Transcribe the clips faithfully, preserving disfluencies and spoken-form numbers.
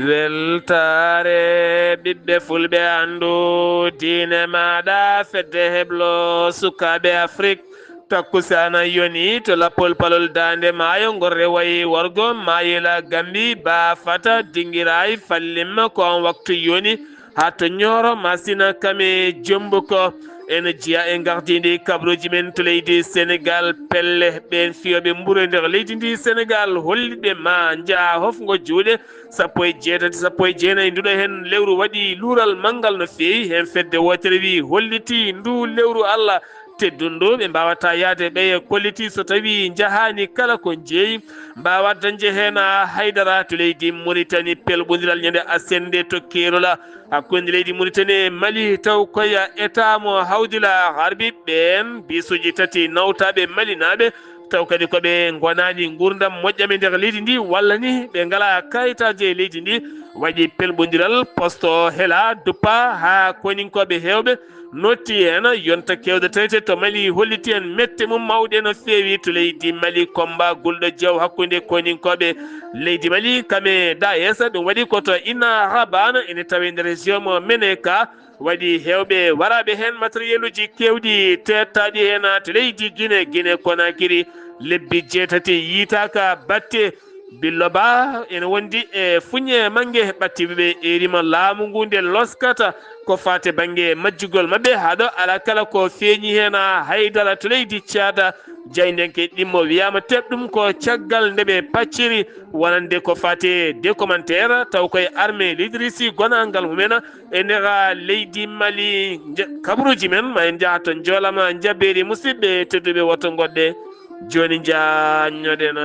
Weltaare ɓiɓɓe fulɓe, anndu diine maaɗa, fedde heblo sukaaɓe Afrik. Takkusaana yoni to lappol palol daande maayo, ngol rewayi worgo Mayela Gambi, ba fata dingiraay fallimma ko on waktu yoni. Haa to Ñooro Masina Kame Jombuko, ene jeyaa e ngardiindi kabaruuji men to leydi Senegaal. Pelle ɓeen fiyooɓe mburo e nder leydi ndi Senegaal, holliɓe ma njaha hofngo juuɗe sappo e jeetati, sappo e jeenayi nduɗo heen lewru, waɗi luural manngal no feewi. Heen fedde wootere wi hollitii ndu lewru Allah teddundu, ɓe mbaawata yahde ɓeye kolliti so tawii njahaani kala ko njeeyi, mbaawaa dañde heen haydara. To leydi Muritani, pelɓondiral ñande asende to Kerola, hakkunde leydi Muritani e Mali, taw koye État mo Hawdila Harbi, ɓeen bisuuji tati nawtaaɓe malinaaɓe, taw kadi ko ɓe ngonaani nguurndam moƴƴam e nder leydi ndi, walla ni ɓe ngalaa kayitaaji e leydi ndi, waɗi pelɓondiral poste o hela duppa haa koninkooɓe heewɓe notti heen. Yonta keewɗo tawete to Mali holliti en mette mum mawɗe no feewi to leydi Mali. Kommba gulɗo jeew hakkunde koninkooɓe leydi Mali kame da yesa, ɗum waɗi ko to Inna Rabana, ene tawe nder région mo Meneka, waɗi heewɓe waraaɓe heen matériel uji keewɗi teettaaɗi heen to leydi Gine, Gine Konakiri. Lebbi jeetati yiitaaka batte. Billo Ba ene wondi e Fuñe Mange, ɓattiiɓe ɓe eerima laamu ngu nde loskata ko faate bannge majjugol maɓɓe, haa ɗo alaa kala ko feeñi heen haydara to leydi Caada. Jaayndenke ɗimmo wiyaama teɓ ɗum ko caggal nde ɓe pacciri wonande ko faate de commentaire, taw koye armée Lidrisi gonaangal mumen e nder leydi Mali. Nja-, kabaruuji men, ma en njaha to Njoolama Njabeeri, musidɓe tedduɓe, woto ngoɗɗe. Jooni njaanñoɗen.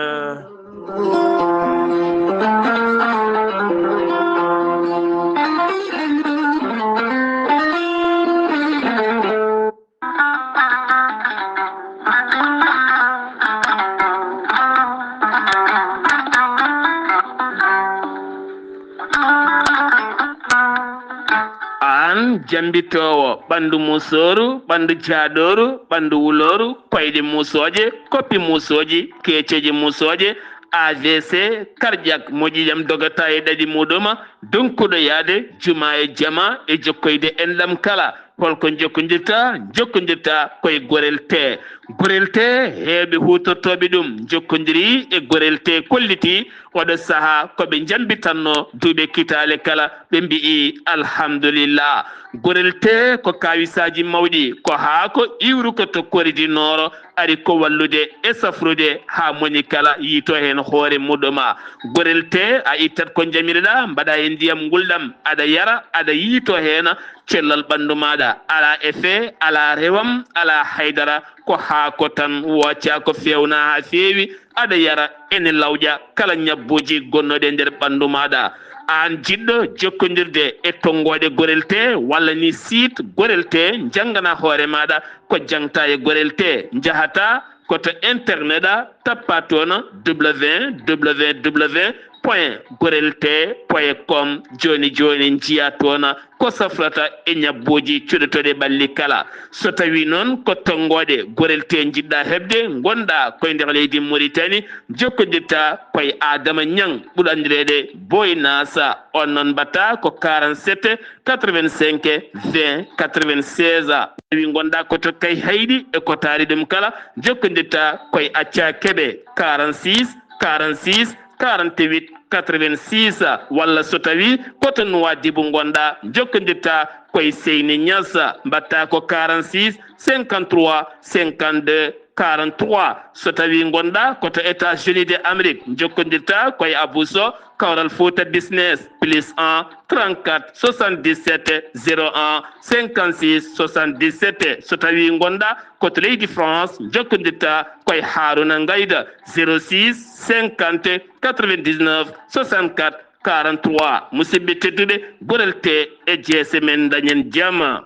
Aan jambitoowo, ɓanndu musooru, ɓanndu jaaɗooru, ɓanndu wulooru, koyɗe musooje, koppi musooji, keeceeje musooje, A V C, cardiaque, moƴƴi jam dogata e ɗaɗi muɗuma, donkuɗo yaade juma e jama e jokkoyde enɗam kala. Holko jokkondirta? Jokkondirta koye Gorel Tee. Gorel Tee, heewɓe huutortooɓe ɗum njokkondiri e Gorel Tee, kolliti oɗo sahaa ko ɓe njambitanno duuɓe kitaale kala, ɓe mbi'i alhamdulillah. Gorel Tee ko kaawisaaji mawɗi, ko haako iwruko to Kori du Nord, ari ko wallude e safrude haa moni kala yiito heen hoore muɗuma. Gorel Tee, a ittat ko njamiɗa, mbaɗa e ndiyam ngulɗam, aɗa yara, aɗa yiito heen, cellal ɓanndu maaɗa alaa effet, alaa rewam, alaa haydara, ko haako tan, wooca ko feewna haa feewi, aɗa yara, ene lawƴa kala ñabbuuji gonnooɗi e nder ɓanndu maaɗa. Aan jiɗɗo jokkondirde e tonngooɗe Gorel Tee walla ni site Gorel Tee, njanngana hoore maaɗa ko jaŋta e Gorel Tee, njahata ko to internet a, tappa toon w w w point gorel tee point com. Jooni jooni njiya toon ko safrata e ñabbuuji cuɗotooɗi ɓalli kala. So tawii noon ko tonngooɗe Gorel Tee njiɗɗa heɓde, ngonɗa koye nder leydi Muritani, jokkondirta koye Adama Ñaŋ, ɓurɗo anndireede Boy Nasa. On noon mbaɗta ko quarante-sept quatre-vingt-cinq vingt quatre-vingt-seize. Tawi ngonɗa ko to Kayhayɗi e ko taari ɗum kala, jokkondirta koye Acca Keɓe, quarante-six quarante-six quarante-huit quatre-vingt-six, walla so tawi ko to Nuwaadibu ngonɗa, jokkondirta koye Seyni Ñas, mbaɗta ko quarante-six cinquante-trois cinquante-deux quarante-trois. So tawi ngonɗa ko to États-Unis de Amérique, jokkondirta koye Abou Sow, Kawral Fouta Business, plus un trente-quatre soixante-dix-sept zéro un cinquante-six soixante-dix-sept. So tawi ngonɗa ko to leydi France, jokkondirta koye Haruna Ngayda, zéro six cinquante quatre-vingt-dix-neuf soixante-quatre quarante-trois. Musidɓe tedduɓe, Gorel Tee e jeese men, dañen jam.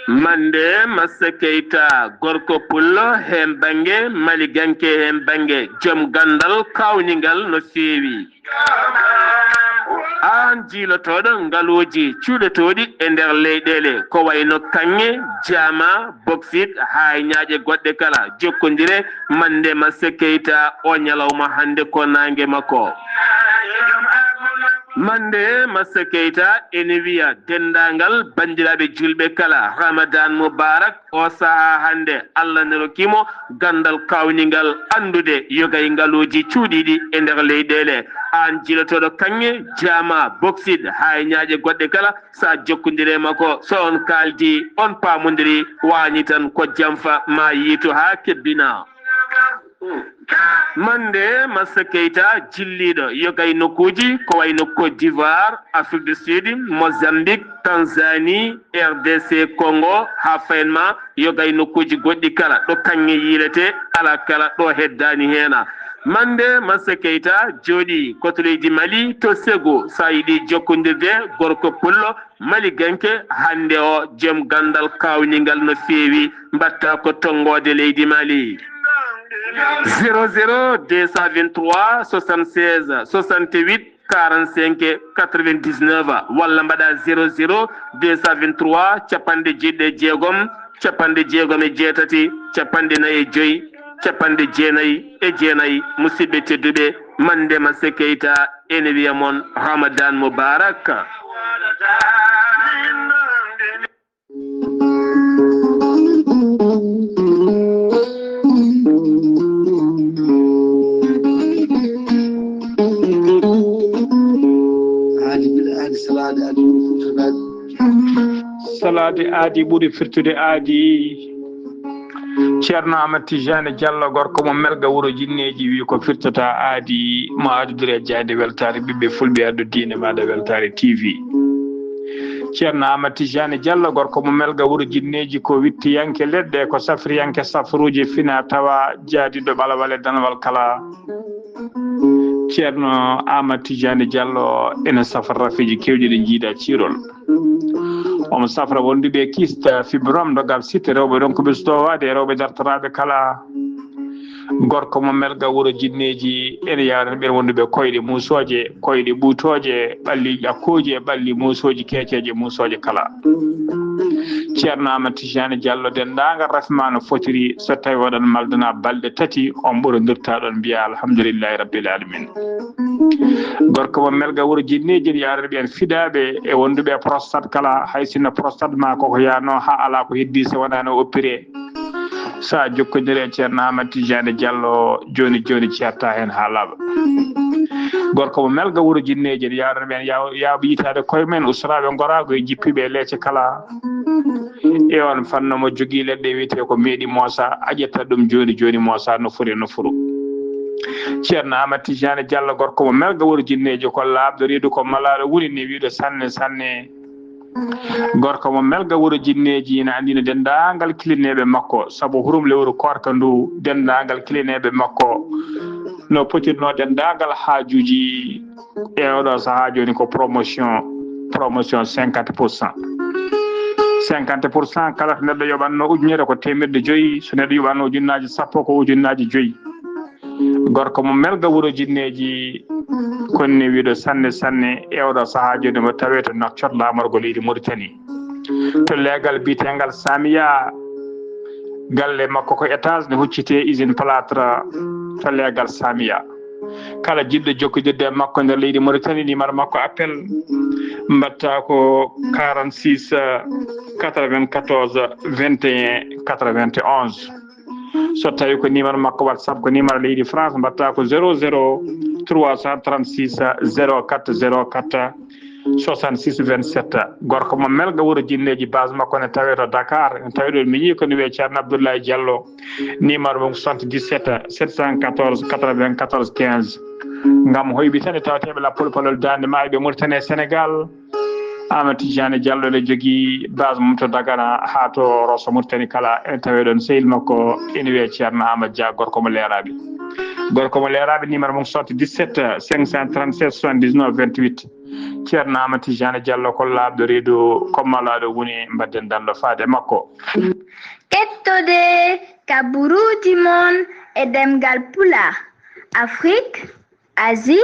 Mande Massa Keita, gorko pullo heen bannge, maliganke heen bannge, joom ganndal kawningal no feewi. Aan jiilotooɗo ngaluuji cuuɗotooɗi e nder leyɗeele, ko wayno kaŋŋe, jaama, boksit, haa e ñaaƴe goɗɗe kala, jokkondire Mande Massa Keita o ñalawma hannde ko naange makko. Mande Massa Keita ene wiya denndaangal banndiraaɓe juulɓe kala, Ramadan Mubarak. O sahaa hannde, Allah ne rokki mo ganndal kaawningal anndude yogay ngaluuji cuuɗiiɗi e nder leyɗeele. Aan jiilotooɗo kaŋŋe, jaama, boksit, haa e ñaaƴe goɗɗe kala, so a jokkondire makko, so on kaaldi, on paamondiri, waani tan ko jamfa maa yiitu haa kebbina. Mande Massa Keita jilliiɗo yogay nokkuuji ko wayno Côte d'Ivoire, Afrique du Sud, Mozambique, Tanzanie, R D C Congo, haa fayin ma yogay nokkuuji goɗɗi kala ɗo kaŋŋe yiilete, alaa kala ɗo heddaani heena. Mande Massa Keita jooɗii ko to leydi Mali, to Ségou, so a yiɗi jokkondirde gorko pullo, Maliganke hannde o, jom ganndal kaawningal no feewi, mbaɗta ko tonngoode leydi Mali. Zéro zéro deux cent vingt-trois soixante-seize soixante-huit quarante-cinq quatre-vingt-dix-neuf, walla mbaɗa zéro zéro deux cent vingt-trois capanɗe jeeɗiɗi e jeegom, capanɗe jeegom e jeetati, capanɗe nayi e joy, capanɗe jeenayi e jeenayi. Musidɓe tedduɓe, Mande Massa Keita ene wiya mon Ramadan Mubarak. Aadi ɓuri firtude aadi. Salaade aadi ɓuri firtude aadi. Ceerno Amat Tijani Diallo, gorko mo Melga, wuro Jinneeji, wi ko firtata aadi mo aadudire jaaynde weltaare ɓiɓɓe fulɓe, addu diine maaɗa weltaare T V. Ceerno Amat Tijani Diallo, gorko mo Melga, wuro Jinneeji, ko wittiyanke leɗɗe, ko safriyanke safruuji, fina tawa jaadiɗo ɓalawale danwal kala. Ceerno Amat Tijani Diallo ene safra rafiji kewɗi ɗi jiida ciirol. Omo safra wonduɓe kista, fibrome, dogal sitte, rewɓe ronkuɓe sutowaade, rewɓe dartoraaɓe kala. Gorko mo Melga, wuro Jinneeji, ene yawrata ɓeen wonduɓe koyɗe muusooje, koyɗe ɓuutooje, ɓalli ƴakkooji e ɓalli muusooji keeceeje, muusooje kala. Ceerno Amat Tijani Diallo, denndaangal rafi ma no fotiri, so tawi oɗon maldana balɗe tati, on ɓurondirta ɗon, mbiya alhamdulillahi rabbil alamin. Gorko mo Melga, wuro Jinneeji, ene yawrata ɓeen fiɗaaɓe e wonduɓe e prostate kala, hay sinno prostate ma koko yaano haa alaa ko heddi so wonaa no oppiree. So a jokkondire e Ceerno Amat Tijani Diallo jooni jooni, ceerta heen haa laaɓa. Gorko mo Melga, wuro Jinneeji, ene yawrata ɓeen yaw-, yaawɓe yitaade koye men, ustoraaɓe ngoraagu e jippiiɓe e leece kala. E on fannu mo jogii leɗɗe wiyetee ko meeɗi moosa, a ƴetta ɗum jooni jooni, moosa nofuru e nofuru. Ceerno Amat Tijani Diallo, gorko mo Melga, wuro Jinneeji, ko laaɓɗo reedu, ko malaaɗo woni ne wiiɗo sanne sanne. Gorko mo Melga, wuro Jinneeji, ina anndina denndaangal kilineeɓe makko, sabu hurum lewru koorka ndu, denndaangal kilineeɓe makko no potirnoo denndaangal haajuuji e oɗo sahaa jooni ko promotion, promotion cinquante pour cent. Cinquante pour cent, kala to neɗɗo yoɓatno ujunere ko teemeɗɗe joyi, so neɗɗo yoɓatno ujunnaaji sappo ko ujunnaaji joyi. Gorko mo Melga, wuro Jinneeji, konni wiiɗo sanne sanne e oɗo sahaa jooni mo tawee to Nouakchott, laamorgo leydi Mauritanie. To leegal biyeteengal Samiya, galle makko ko étage ne huccitee usine plâtre to leegal Samiya. Kala jiɗɗo jokkodirde e makko nder leydi Mauritanie, numéro makko appel mbaɗta ko quarante-six quatre-vingt-quatorze vingt et un quatre-vingt-onze. So tawi ko numéro makko WhatsApp, ko numéro leydi France, mbaɗta ko zéro zéro trois cent trente-six zéro quatre zéro quatre soixante-six vingt-sept. Gorko mo Melga, wuro Jinneeji, base makko ne tawee to Dakar, ne tawee ɗo miñi ko ne wiyee Ceerno Abdoulaye Diallo. Numéro mum soixante-dix-sept sept cent quatorze quatre-vingt-quatorze quinze. Ngam hoyɓe tan e tawateeɓe lappol palol Daande Maayo ɓe Mauritanie e Sénégal, Amat Tijani Diallo ne jogii base mum to Dagana haa to Rosso Mauritanie kala, ene tawee ɗoon sehil makko ene wiyee Ceerno Amat Dia, gorko mo Leeraaɓe. Gorko mo Leeraaɓe, numéro mum soixante-dix-sept cinq cent trente-sept soixante-dix-neuf vingt-huit. Ceerno Amat Tijani Diallo ko laaɓɗo reedu, ko malaaɗo woni, mbaɗden danndo faade makko. Kettode kaburuuji mon e ɗemngal Pulaar, Afrik, Asie,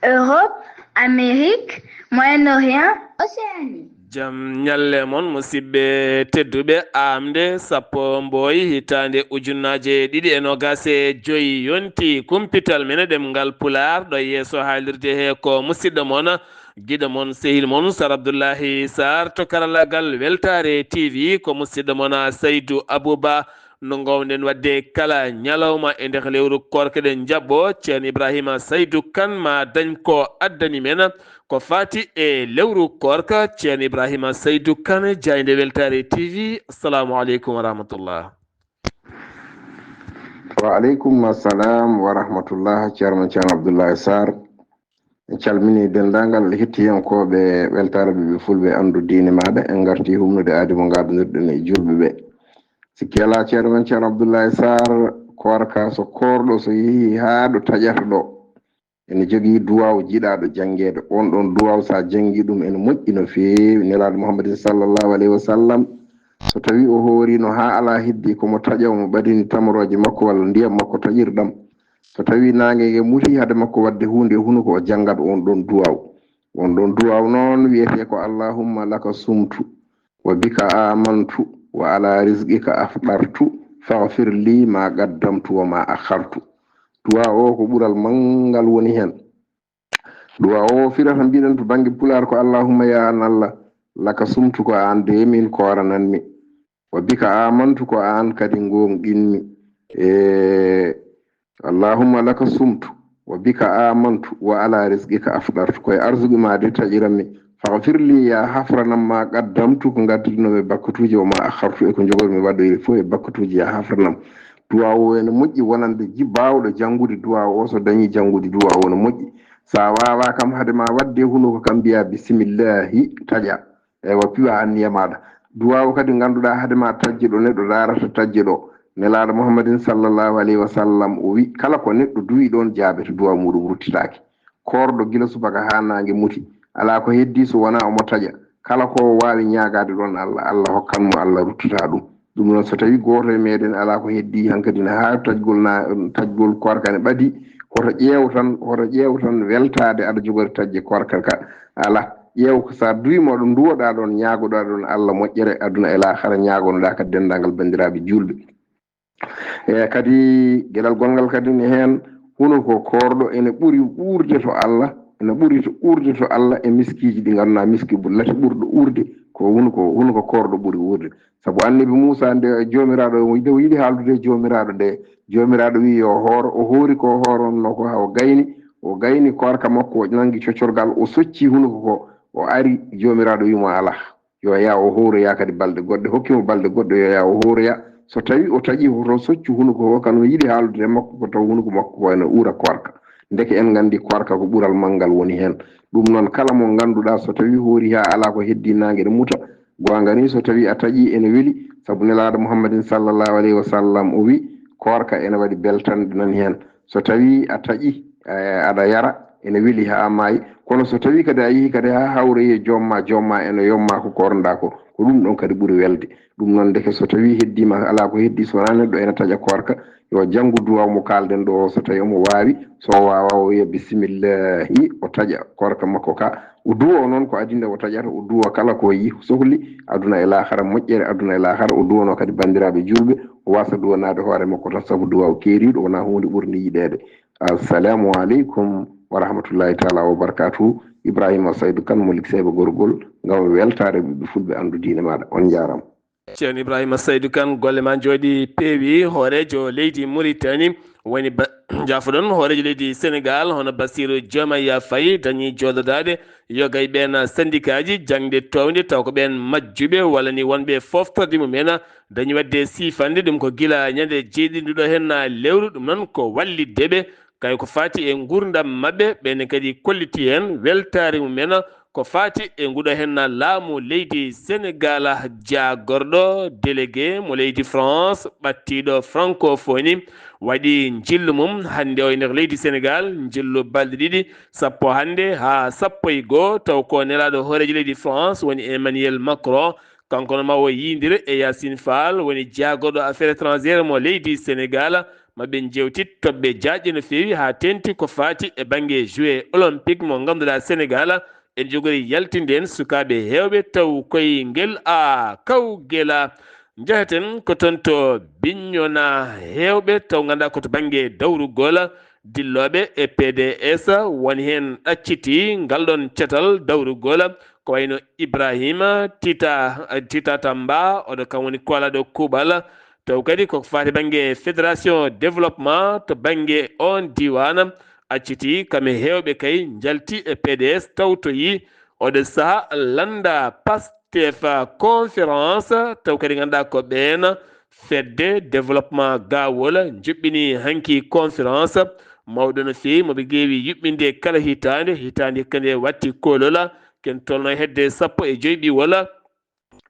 Europe, Amérique, Moyen-Orient, Océanie. Jam ñalle mon, musidɓe tedduɓe. Aamde sappo mboy hitaande ujunnaaje ɗiɗi e noogaas e joy yonti kumpital men e ɗemngal Pulaar. Ɗo yeeso haalirde he ko musidɗo mon, giɗo mon, sehil mon, Sar Abdullahi Sar to karallagal Weltaare T V. Ko musidɗo mon Saydu Abuba. No ngoowɗen waɗde kala ñalawma e nder lewru koorka, eɗen njaɓɓoo Ceerno Ibrahima Saydu Kan, ma dañ ko addani men ko faati e lewru koorka. Ceerno Ibrahima Saydu Kan, Jaaynde Weltaare T V, assalamu aleykum wa rahmatullah. Wa aleykum assalam wa rahmatullah, Ceerno men Ceerno Abdullahi Sarr. En calminii denndaangal hettiyankooɓe Weltaare Ɓiɓɓe Fulɓe, Anndu Diine Maaɗa. En ngartii humnude aadi mo ngaadondirɗen e juulɓe ɓe. Sikke alaa, ceerno men Ceerno Abdullahi Sarr, koorka so koorɗo so yehii haa ɗo taƴata ɗo, ene jogii duwaaw jiɗaaɗo janngeede. Oon ɗoon duwaaw, so a janngii ɗum, ene moƴƴi no feewi. Nelaaɗo Muhammadin sallallahu alayhi wa sallam, so tawii o hooriino haa alaa heddii, ko mo taƴa, omo ɓadini tamrooje makko walla ndiyam makko taƴirɗam. So tawii naange nge mutii hade makko waɗde huunde e hunuko, o janngat oon ɗoon duwaaw. Oon ɗoon duwaaw noon wiyetee ko: "Allahumma laka sumtu, wa bika amantu, wa ala rizqika afdartu, faghfir li ma qaddamtu wa ma akhartu." Duwaaw o ko ɓural manngal woni heen. Duwaaw o firata, mbiɗen to bannge Pulaar, ko: "Allahumma, ya an Allah, laka sumtu, ko aan de min koorananmi. Wa bika amantu, ko aan kadi ngoonɗinmi. E, Allahumma laka sumtu, wa bika amantu, wa ala rizqika afdartu. Ko e arsugi ma de taƴiranmi. Faghfir li, ya hafranam ma qaddamtu, ko ngaddinoomi e bakkatuuji, wa ma akhartu, e ko njogormi waɗoyde fof e bakkatuuji, ya hafranam." Duwaaw o ene moƴƴi wonande ji-, baawɗo janngude duwaaw o, so dañii janngude duwaaw o ene moƴƴi. So a waawaa kam, hade ma waɗde hunuko kam, mbiyaa bisimillahi, taƴa. Eywa, piwa anniya maaɗa. Duwaaw kadi ngannduɗaa hade ma taƴde ɗo neɗɗo daarata taƴde ɗo. Nelaaɗo Muhammadin sallallahu alayhi wa sallam o wi, kala ko neɗɗo duwi ɗoon jaabete, duwaaw muɗum ruttitaake. Koorɗo gila subaka haa naange muti, alaa ko heddii so wonaa omo taƴa. Kala ko o waawi ñaagaade ɗoon Allah, Allah hokkan mo, Allah ruttata ɗum. Ɗum noon, so tawii gooto e meeɗen alaa ko heddii hankadi ne haa taƴgol na-, taƴgol koorka ne ɓadii, hoto ƴeew tan, hoto ƴeew tan weltaade aɗa jogori taƴde koorka ka. Alaa, ƴeew ko so a duwii mo ɗo nduwoɗaa ɗoon, ñaagoɗaa ɗoon Allah moƴƴere aduna e laakhara, ñaagonoɗaa kadi denndaangal banndiraaɓe juulɓe. E kadi geɗal gonngal kadi ne heen, hunuko koorɗo ene ɓuri uurde to Allah, ene ɓuri to uurde to Allah e miskiiji ɗi ngannduɗaa miski bu-, lati ɓurɗo uurde ko hunuko, hunuko koorɗo ɓuri uurde. Sabu Annabi Muusaa, nde Joomiraaɗo, nde o yiɗi haaldude e Joomiraaɗo nde, Joomiraaɗo wiyi yo o hooro, o hoori ko o hooronnoo ko, haa o gayni, o gayni koorka makko, o nanngi coccorgal, o socci hunuko ko, o ari, Joomiraaɗo wiyi mo alaa, yo yaa o hooroya kadi balɗe goɗɗe, hokki mo balɗe goɗɗe, yo yaa o hooroya. So tawii o taƴii, hoto soccu hunuko ko, kan o yiɗi haaldude e makko ko, taw hunuko makko ko ene uura koorka. Ndeke en nganndi koorka ko ɓural manngal woni heen. Ɗum noon, kala mo ngannduɗaa so tawii hoori haa alaa ko heddii naange ne muta, goonga ni, so tawii a taƴii ene weli, sabu Nelaaɗo Muhammadin sallallahu alayhi wa sallam o wi, koorka ene waɗi beltanɗe nani heen. So tawii a taƴii, eh, aɗa yara, ene weli haa maayi, kono so tawii kadi a yehii kadi haa hawroyi e joom ma, joom ma ene yomma ko koornɗaa ko, ko ɗum ɗoon kadi ɓuri welde. Ɗum noon, ndeke so tawii heddiima, alaa ko heddii so wonaa neɗɗo ene taƴa koorka, yo janngu duwaaw mo kaalɗen ɗo o, so tawii omo waawi, so o waawaa o wiya bisimillahi, o taƴa koorka makko ka, o duwa o noon ko adii nde o taƴata, o duwa kala ko yi-, sohli aduna e laakhara, moƴƴere aduna e laakhara, o duwanoo kadi banndiraaɓe juulɓe, o waasa duwanaade hoore makko tan, sabu duwaaw keeriiɗo wonaa huunde ɓurnde yiɗeede. Assalamu aleykum wa rahmatullahi taala wa barakatuhu. Ibrahima Saydu Kan mo Likseyba Gorgol, ngam weltaare ɓiɓɓe fulɓe, anndu diine maaɗa. On njaaraama. Ceerno Ibrahima Saydu Kan, golle ma njooɗi peewi. Hooreejo leydi Muritani woni ba-, jaafoɗon, hooreejo leydi Senegaal, hono Bassirou Diomaye Faye, dañi jooɗodaade yoga e ɓeen sendikaaji jaŋde toowde, taw ko ɓeen majjuɓe walla ni wonɓe foftorde mum en, dañi waɗde siifande ɗum ko gila ñande jeeɗiɗi nduɗo heen lewru. Ɗum noon ko wallitde ɓe kay ko faati e nguurndam maɓɓe. Ɓeen kadi kolliti heen weltaare mum en ko faati e nguɗo heen laamu leydi Senegaal. Jaagorɗo délégué mo leydi France ɓattiiɗo francophonie waɗi njillu mum hannde o e nder leydi Senegaal, njillu balɗe ɗiɗi, sappo hannde haa sappo e goo, taw ko nelaaɗo hooreejo leydi France woni Emmanuel Macron. Kanko no ma o yiyndira e Yacine Fall, woni jaagorɗo affaires étrangères mo leydi Senegaal, Maɓe njewtit toɓɓe jaajɗe no feewi haa teeŋti ko faati e bannge Jeux Olympiques mo ngannduɗaa Senegaal ene jogori yaltinde heen sukaaɓe heewɓe taw koye ngel a kawgela. Njahaten ko toon to Bignona heewɓe taw ngannduɗaa ko to bannge dawrugol dillooɓe e P D S woni heen ɗacciti ngal ɗoon catal dawrugol ko wayno Ibrahima Tita, Tita Tamba, oɗo kam woni koolaɗo kuuɓal. Taw kadi ko faati bannge Fédération Développement to bannge oon diiwaan, acciti kam e heewɓe kay njalti e P D S tawtoyi oɗo saha lannda Pastef conférence. Taw kadi ngannduɗaa ko ɓeen fedde développement Gawol njuɓɓini hanki conférence mawɗo no feewi mo ɓe geewi yuɓɓinde kala hitaande, hitaande hikka nde watti koolola ken tolno hedde sappo e joyi ɓiwol.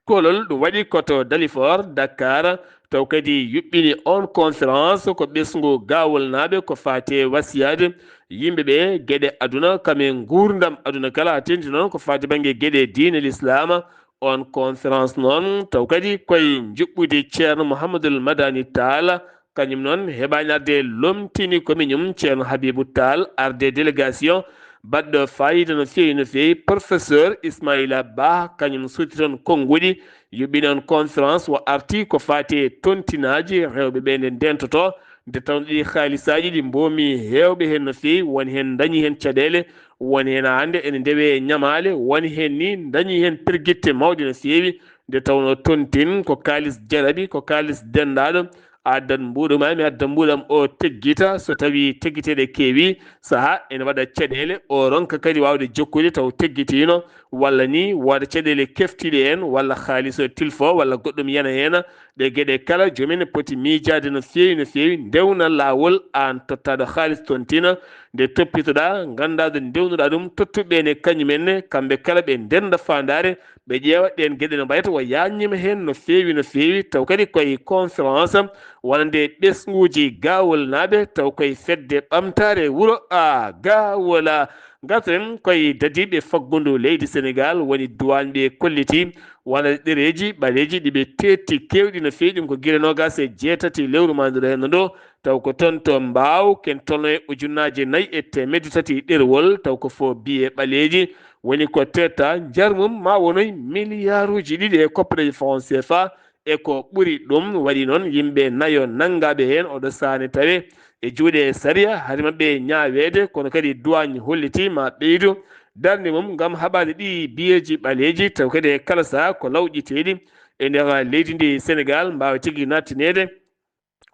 Koolol ɗum waɗi ko to Dalifort Dakar, taw kadi yuɓɓini on conférence ko ɓesngu Gawolnaaɓe ko faati e wasiyaade yimɓe ɓe geɗe aduna kam e nguurndam aduna kala, haa teeŋti noon ko faati bannge geɗe diine lislaama. On conférence noon taw kadi koye njuɓɓudi Ceerno Mouhamadoul Madani Tall, kañum noon heɓaani arde lomtini ko miñum Ceerno Habibou Tall arde délégation baɗɗo fayida no feewi no feewi, professeur Ismaila Ba, kañum suuti toon konnguɗi, yuɓɓini on conférence o arti ko faati e tontinaaji rewɓe ɓe nde ndentoto, nde tawno ɗi haalisaaji ɗi mboomi heewɓe heen no feewi, won heen dañi heen caɗeele, won heen hannde ene ndewe ñamaale, won heen ni dañi heen pergitte mawɗe no feewi, nde tawno tontin ko kaalis jarabi, ko kaalis denndaaɗo, a addan mbuuɗu ma, mi adda mbuuɗam, o teggita. So tawi teggiteɗe keewi, saha ene waɗa caɗeele, o ronka kadi waawde jokkude taw teggitiino, walla ni wooda caɗeele keftiiɗe heen, walla haalis o tilfo, walla goɗɗum yana heen. Ɗe geɗe kala joom en poti miijaade no feewi, no feewi, ndewna laawol aan tottaaɗo haalis tontina, nde toppitoɗaa, nganndaa ɗo ndewnuɗaa ɗum, tottuɓe ne kañum en ne, kamɓe kala ɓe ndennda faandaare, ɓe ƴeewa ɗeen geɗe no mbayata, o yaaññima heen no feewi, no feewi, taw kadi koye conférence wonande ɓesnguuji Gawolnaaɓe, taw koye fedde ɓamtaare wuro a Gawola. Ngarten koye dadiiɓe faggundu leydi Senegaal, woni duwaañɓe kolliti wonande ɗereeji ɓaleeji ɗi ɓe teetti keewɗi no feewi, ɗum ko gila noogaas e jeetati lewru maanduru heen ɗo, taw ko toon to Mbaaw, ken tolno e ujunnaaje nayi e teemedde tati ɗerewol, taw ko fof biye ɓaleeji woni ko teetta, njar mum ma wonoy miliyaaruuji ɗiɗi e koppareeji franc C F A, e ko ɓuri ɗum. Waɗi noon yimɓe nayo nanngaaɓe heen oɗo saane tawe e juuɗe sariya, hari maɓɓe ñaaweede, kono kadi duwaañ holliti ma ɓeydu darnde mum ngam haɓaade ɗi biyeeji ɓaleeji, taw kadi e kala sahaa ko lawƴiteeɗi e nder leydi ndi Senegaal mbaawa tigi naattineede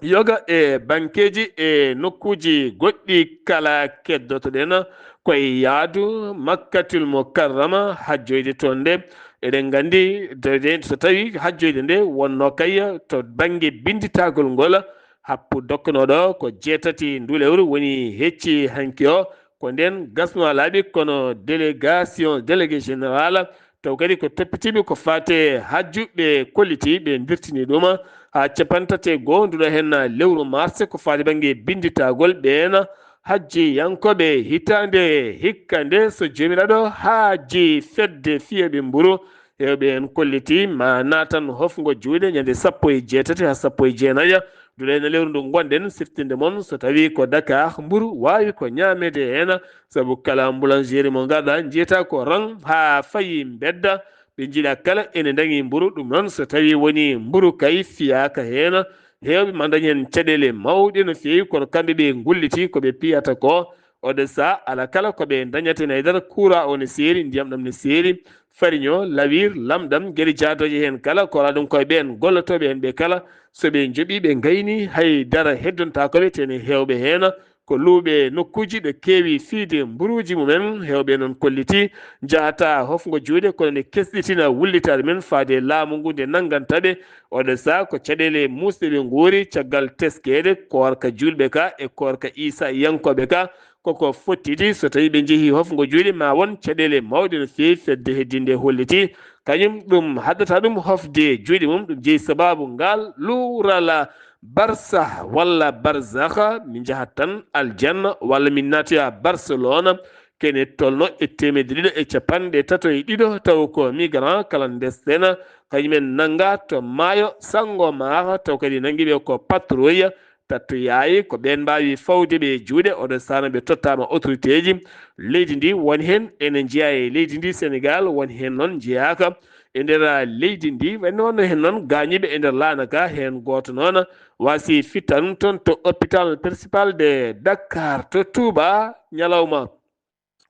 yoga e bankeeji e nokkuuji goɗɗi kala. Keddotoɗen koye yaadu Makkatul Mukarrama hajjoyde toon nde. Eɗen nganndi de, de, so tawi hajjoyde nde wonno kay to bannge binnditagol ngol, happu dokkanooɗo ko jeetati ndu lewru woni hecci hanki o. Ko ndeen gasno laaɓi kono délégation, délégué général, taw kadi ko toppitiiɓe ko faate hajju ɓe kolliti, ɓe ndirtini ɗum haa capanɗe tati e goo nduɗo heen lewru mars, ko faati bannge binnditagol ɓeen hajjiyankooɓe hitaande hikka nde, so Joomiraaɗo haaji fedde fiyeeɓe mburu, heewɓe heen kolliti ma naatan hofngo juuɗe ñande sappo e jeetati haa sappo e jeenayi. Duɗe no lewru ndu ngonɗen siftinde mon, so tawi ko Dakar, mburu waawi ko ñaameede heen, sabu kala boulangerie mo ngarɗa njiyata ko rang haa fayi mbedda. Ɓe njiɗa kala ene ndañi mburu, ɗum noon so tawi woni mburu kay fiyaaka heen, heewɓe ma ndañ heen caɗeele mawɗe no feewi, kono kamɓe ɓe ngulliti ko ɓe piyata ko. Oɗo saha ala kala ko ɓe ndañata heen haydara, courant o ne seeri, ndiyam ɗam ne seeri, fariño, lawir, lamɗam, geɗe jaadooje heen kala, ko alaa ɗum koye ɓeen gollotooɓe heen ɓe kala, so ɓe njoɓii ɓe ngayni, hay dara heddontaako ɓe, tene heewɓe heen ko luuɓe nokkuuji ɗo keewi fiide mburuuji mumen, heewɓe noon kolliti njahata hofngo juuɗe, kono ne kesɗitina wullitaare men faade laamu ngu nde nannganta ɓe. Oɗo saha ko caɗeele muusɗe ɓe nguuri caggal teskeede koorka juulɓe ka e koorka Iisaa yankooɓe ka, koko fottidi so tawi ɓe njehi hofngo juuɗe ma won caɗeele mawɗe no feewi. Fedde heddinde holliti kañum ɗum haddata ɗum hofde juuɗe mum, ɗum jeyi sababu ngal luural barsah walla barzakh, min njahat tan aljanna walla min naatoya Barcelona, kene tolno e teemedde ɗiɗo e capanɗe tato e ɗiɗo, taw ko migrant clandestin, kañumen nannga to maayo Sangomar, taw kadi nanngi ɓe ko patrouille, tattoyaayi, ko ɓeen mbaawi fawde ɓe e juuɗe. Oɗo sahaa noon ɓe tottaama autorité ji leydi ndi, won heen ene njeyaa e leydi ndi Senegaal, won heen noon njeyaaka e nder leydi ndi. Ɓe noon heen noon gaañiiɓe e nder laana ka, heen gooto noon waasi fittan toon to hôpital principal de Dakar to Touba ñalawma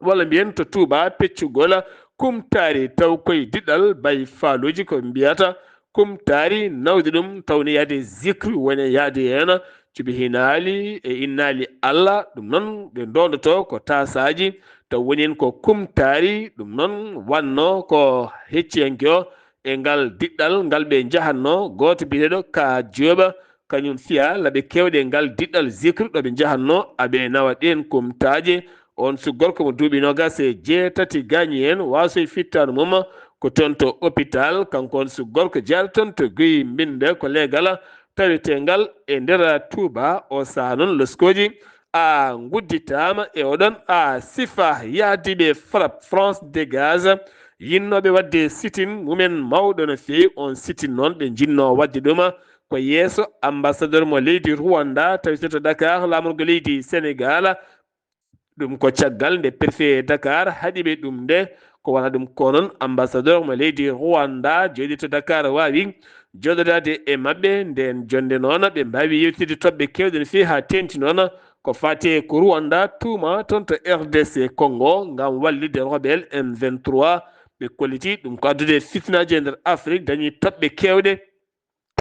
walla mbiyen to Touba peccugol kumtaari, taw koye diɗɗal bay faaluuji ko mbiyata kumtaari nawde ɗum, taw ne yaade zikri woni yaade heen cuɓi hinaali e innaali Allah. Ɗum noon ɓe ndondoto ko taasaaji, taw woni heen ko kumtaari. Ɗum noon wanno ko hecciyanke o e ngal diɗɗal ngal ɓe njahatno, gooto biyeteeɗo Ka Jooɓa, kañum fiya laɓe keewɗe e ngal diɗɗal zikri ɗo ɓe njahatno, aɓe nawa ɗeen kumtaaje. On su gorko mo duuɓi noogaas e jeetati gaañi heen, waasoy fittaandu mum ko toon to hôpital. Kanko on su gorko jeyaaɗo toon to Guy Mbinnde, ko leegal taweteengal e nder Touba. O sahaa noon loskooji a ngudditaama e oɗon a sifa yahdiiɓe Frappe France Dégage, yinnooɓe waɗde sitin mumen mawɗo no feewi. On sitin noon ɓe njinnoo waɗde ɗum ko yeeso ambassadeur mo leydi Rwanda, tawi so to Dakar, laamorgo leydi Senegal. Ɗum ko caggal nde préfet Dakar haɗi ɓe ɗum nde, ko wona ɗum ko noon ambassadeur mo leydi Rwanda jooɗi to Dakar waawi jooɗodaade e maɓɓe. Ndeen jonnde noon ɓe mbaawi yewtidde toɓɓe keewɗe no feewi haa teeŋti noon ko faati e ko Rwanda tuuma toon to R D C Congo ngam wallitde rebelle M vingt-trois. Ɓe kolliti ɗum ko addude fitinaaji e nder Afrik, dañi toɓɓe keewɗe.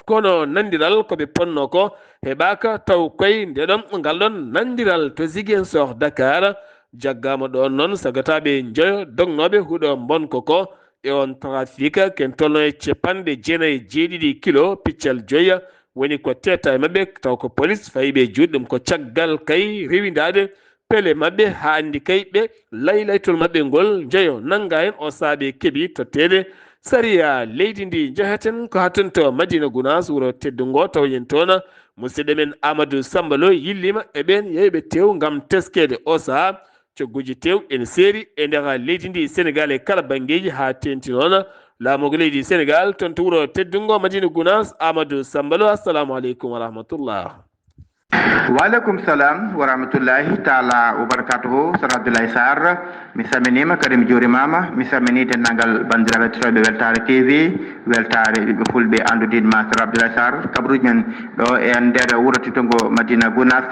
Kono nanndiral ko ɓe potnoo ko heɓaaka, taw koy nde ɗon ngal ɗon nanndiral to Ziguinchor, Dakar, jaggaama ɗoon noon sagataaɓe njoyo dognooɓe huɗo mbonko ko e on trafic, ken tolno e capanɗe jeenayi e jeeɗiɗi kilo piccal joya woni ko teeta e maɓɓe, taw ko polis fayi ɓe juuɗe ɗum ko caggal kay rewindaade pele maɓɓe, haa anndi kay ɓe laylaytol maɓɓe ngol njeyo nannga heen o saabe keɓi totteede sariya leydi ndi. Njeheten ko hatton to Madina Gunaas, wuro teddungo, taw yen toon musidɗo men Amadou Samba Lo yilliima e ɓeen yeyɓe tew ngam teskeede o sahaa. Cogguji tew ene seeri e nder leydi ndi Senegal e kala banngeeji, haa teeŋti noon laamorgo leydi Senegal toon to wuro teddungo Madina Gunaas. Amadou Samba Lo, assalamu aleykum wa rahmatullah. Waaleykum salam wa rahmatullahi taala wa barakatuhu. Sara Abdoulaye Sarr, mi salminiima, kadi mi juurimaama. Mi salminii denndaangal banndiraaɓe heɗotooɓe Weltaare T V, Weltaare ɓiɓɓe fulɓe anndudiiɗo ma Sara Abdoulaye Sarr. Kabaruuji men ɗo e nder wuro teddungo Madina Gunaas,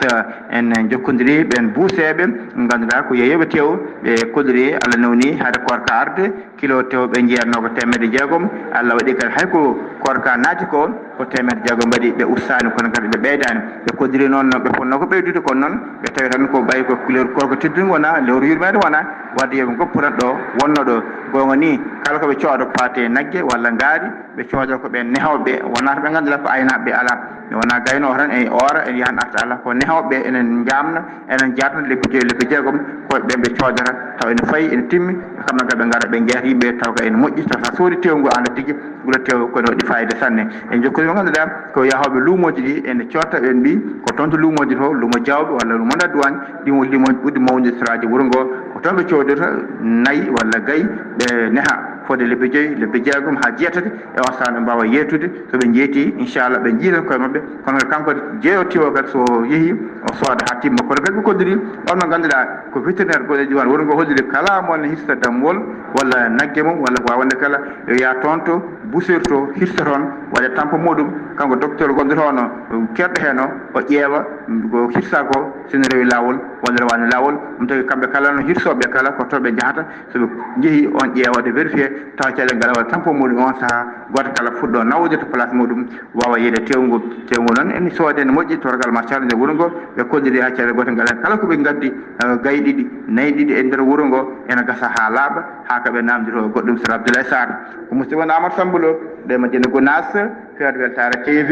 en njokkondirii ɓeen buuseeɓe, ngannduɗaa ko yeeyooɓe tew, ɓe kolliri Allah newni hade koorka arde. Kilo tew ɓe njeyanno ko teemedde jeegom. Allah waɗi kadi hay ko koorka naati ko, ko teemedde jeegom mbaɗi, ɓe ustaani, kono kadi ɓe ɓeydaani. Ɓe koddiri noon, no ɓe fotnoo ko ɓeydude, kono noon ɓe tawi tan ko ɓay ko couleur koorka teddungo wona, lewru yurmeende wona, wadde yo ɓe ngoppu tan ɗo wonno ɗo. Goonga ni, kala ko ɓe cooda ko faati e nagge walla ngaari, ɓe cooda ko ɓe nehooɓe, wonaa ko ɓe ngannduɗaa ko aynaaɓe alaa. Mi wonaa gaynoowo tan e oora, en yahan arta alaa, ko nehooɓe enen njaamna. Enen njaatno lebbi joyi, lebbi jeegom, ko ɓe ɓe coodata, taw ene fayi, ene timmi, kamɓe kadi ɓe ngara, ɓe njeeyata yimɓe, taw ka ene moƴƴi, taw sa soodi tew ngu, annda tigi, ngula tew ko ene waɗi fayida sanne. En jokkondiri mo ngannduɗaa ko yahooɓe luumooji ɗi, ene cotta ɓe mbi, ko toon to luumooji to, luumo Jawɓe walla luumo Ndadduwaañ, ɗi mo luumooji ɓurɗi mawnude seraaji wuro ngo, ko toon ɓe coodata nayi walla gayi, ɓe neha fodde lebbi joyi, lebbi jeegom haa jeetati, e on sahaa ɓe mbaawa yeeytude. So ɓe njeeytii, inchallah, ɓe njiitan koye maɓɓe. Kono kadi kanko jeeyo tew o kadi so yehii, o sooda haa timma. Kono kadi ɓe kolliri on mo ngannduɗaa ko vétérinaire gonɗo e diiwaan wuro ngo, holliri kala mo ne hirsa dammuwol walla nagge mum walla ko waawande kala, yo yaha toon to Busiri to, hirsa toon, waɗa tampo muɗum. Kanko docteur gonɗo toon o, keerɗo heen o, o ƴeewa ko hirsa ko, so ne rewi laawol walla rewaani laawol. Ɗum tagi kamɓe kala no hirsooɓe kala ko toon ɓe njahata. So ɓe njehii, on ƴeewa, waɗa vérifié, tawa caɗeele ngal waɗa tampo muɗum on sahaa, gooto kala fuɗɗo nawde to place muɗum, waawa yiide tew ngu. Tew ngu noon ene soodee, ene moƴƴi, torgal machallah nde wuro ngo, ɓe kolliri haa caɗeele gooto ngal heen. Kala ko ɓe ngaddi, eh, gayi ɗiɗi, nayi ɗiɗi e nder wuro ngo, ene gasa haa laaɓa, haa ka ɓe naamndito goɗɗum. Sara Abdoulaye Sarr, ko musidɗo mon Amadou Samba Lo, ɗo e Madina Gunaas, Kër Weltaare T V,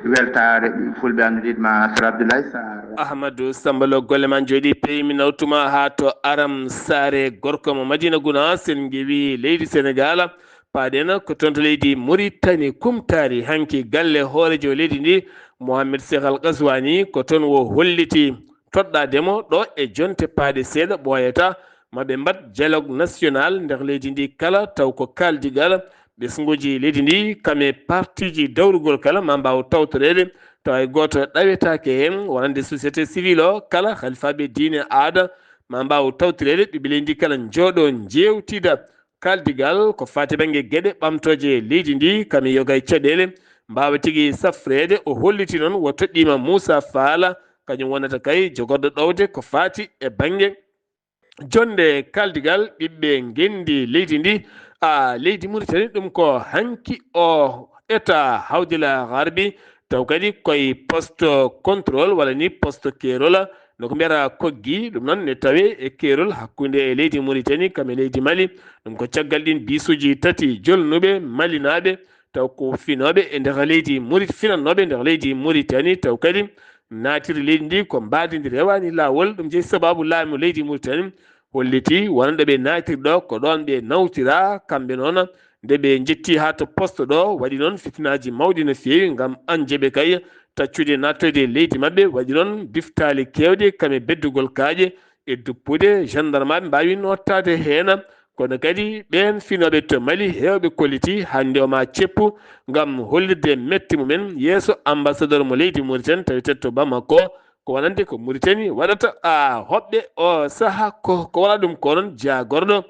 Weltaare Fulɓe anndudiiɗo ma Sara Abdoulaye Sarr. Ahmadou Samba Lo, golle ma njooɗii peewi, mi nawtuma haa to Aram Saare, gorko mo Madina Gunaas, en ngewi leydi Senegaal, paaɗen ko toon to leydi Muritani, Kumtaari, hanki galle hooreejo leydi ndi, Mohamed Cheikh Al Ghazouani, ko toon o holliti toɗɗaade mo ɗo e jonte paaɗe seeɗa ɓooyata, ma ɓe mbaɗ dialogue national nder leydi ndi kala, taw ko kaaldigal ɓesnguuji leydi ndi, kam e partiiji dawrugol kala, ma mbaaw tawtoreede tawa hay gooto ɗawetaake heen, wonande société civile o, kala halifaaɓe diine, aada, ma mbaaw tawtoreede, ɓiɓɓe leydi ndi kala njooɗo njeewtida kaaldigal ko faati bannge geɗe ɓamtooje leydi ndi, kam e yoga e caɗeele, mbaawa tigi safreede. O holliti noon o toɗɗiima Moussa Fall, kañum wonata kay jogorɗo ɗowde ko faati e bannge jonnde kaaldigal ɓiɓɓe ngenndi leydi ndi. A leydi Mauritanie, ɗum ko hanki o État Hawdil Gharbi, taw kadi koye poste contrôle walla ni poste keerol, no ko mbiyata Koggi, ɗum noon ne tawe e keerol hakkunde e leydi Mauritanie kam e leydi Mali. Ɗum ko caggal ɗin biisuuji tati jolnuɓe malinaaɓe, taw ko finooɓe e nder leydi Maurit-, finannooɓe e nder leydi Mauritanie, taw kadi naatiri leydi ndi ko mbaadi ndi rewaani laawol. Ɗum jeyi sabaabu laamu leydi Mauritanie holliti wonande ɓe naatiri ɗo, ko ɗoon ɓe nawtira kamɓe noon. Nde ɓe njetti haa to poste ɗo, waɗi noon fitinaaji mawɗi no feewi ngam an jeɓe kay taccude nattoyde e leydi maɓɓe, waɗi noon biftaali keewɗe kam e beddugol kaaƴe e duppude. Gendarmaaɓe mbaawi noottaade heen, kono kadi ɓeen finooɓe to Mali heewɓe kolliti hannde o ma ceppu ngam hollirde metti mumen yeeso ambassadeur mo leydi Mauritanie tawetee to Bamako. Ko wonande ko Mauritanie waɗata a hoɓɓe o saha ko, ko wala ɗum ko noon jaagorɗo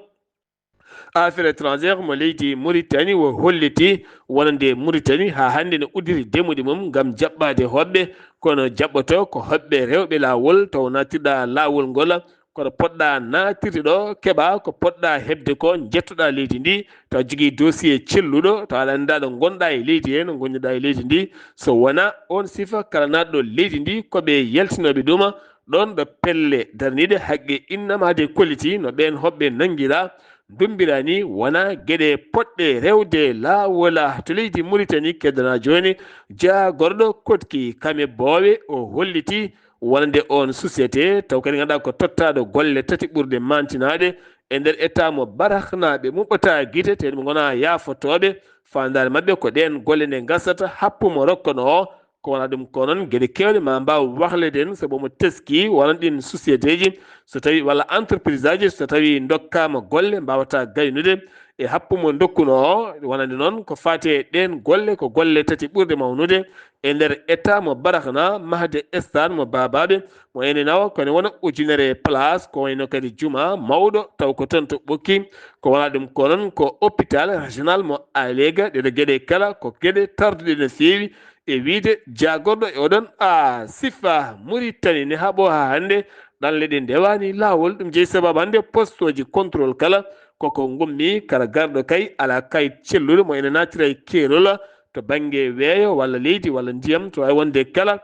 affaire étrangère mo leydi Mauritanie o holliti wonande Mauritanie haa hannde ne udditi demuɗi mum ngam jaɓɓaade hoɓɓe, kono jaɓɓoto ko hoɓɓe rewɓe laawol taw natirɗa laawol ngol. Kono poɗɗa natirde ɗo, keɓa ko poɗɗa heɓde ko, njettoɗa leydi ndi, taw jogii dossier celluɗo, taw aɗa annda ɗo ngonɗa e leydi he, no ngonnoɗa e leydi ndi. So wona on sifa kala naatɗo leydi ndi, ko ɓe yaltinoɓe ɗuma ɗon ɗo pelle darniiɗe haqqe innama de kolliti no ɓeen hoɓɓe nanngira, ndumbira ni wona geɗe poɗɗe rewde laawola to leydi Mauritanie. Keddana jooni jaagorɗo Koɗki Kame Boowe o holliti wonande on société, taw kadi ngannduɗaa ko tottaaɗo golle tati ɓurɗe maantinaade e nder État mo Barakhna, ɓe muɓɓata gite, tee ɓe ngonaa yaafotooɓe. Faandaare maɓɓe ko ɗeen golle nde ngasata happu mo rokkono o, ko wona ɗum ko noon geɗe keewɗe ma mbaaw wahlede en, sabu mo teski wonande ɗin sociétéji, so tawi walla entrepriseaji, so tawi ndokkaama golle mbaawata gaynude e happu mo ndokkuno o. Wonande noon ko faati e ɗeen golle, ko golle tati ɓurɗe mawnude e nder État mo Barakhna, mahde stade mo Babaɓe mo ene nawa ko ene wona ujunere place, ko wayno kadi juma mawɗo taw ko toon to Ɓokki. Ko wona ɗum ko noon ko hôpital régional mo Alega. Ɗeɗo geɗe kala ko geɗe tarduɗe no feewi e wiyde jaagorɗo e oɗon a sifa Mauritanie ne haɓo haa hannde ɗanle ɗe ndewaani laawol. Ɗum jeyi sababu hannde postoji contrôle kala koko ngummi, kala garɗo kay ala kayit celluɗo mo ene naatira e keerol to bannge weeyo walla leydi walla ndiyam, to waawi wonde kala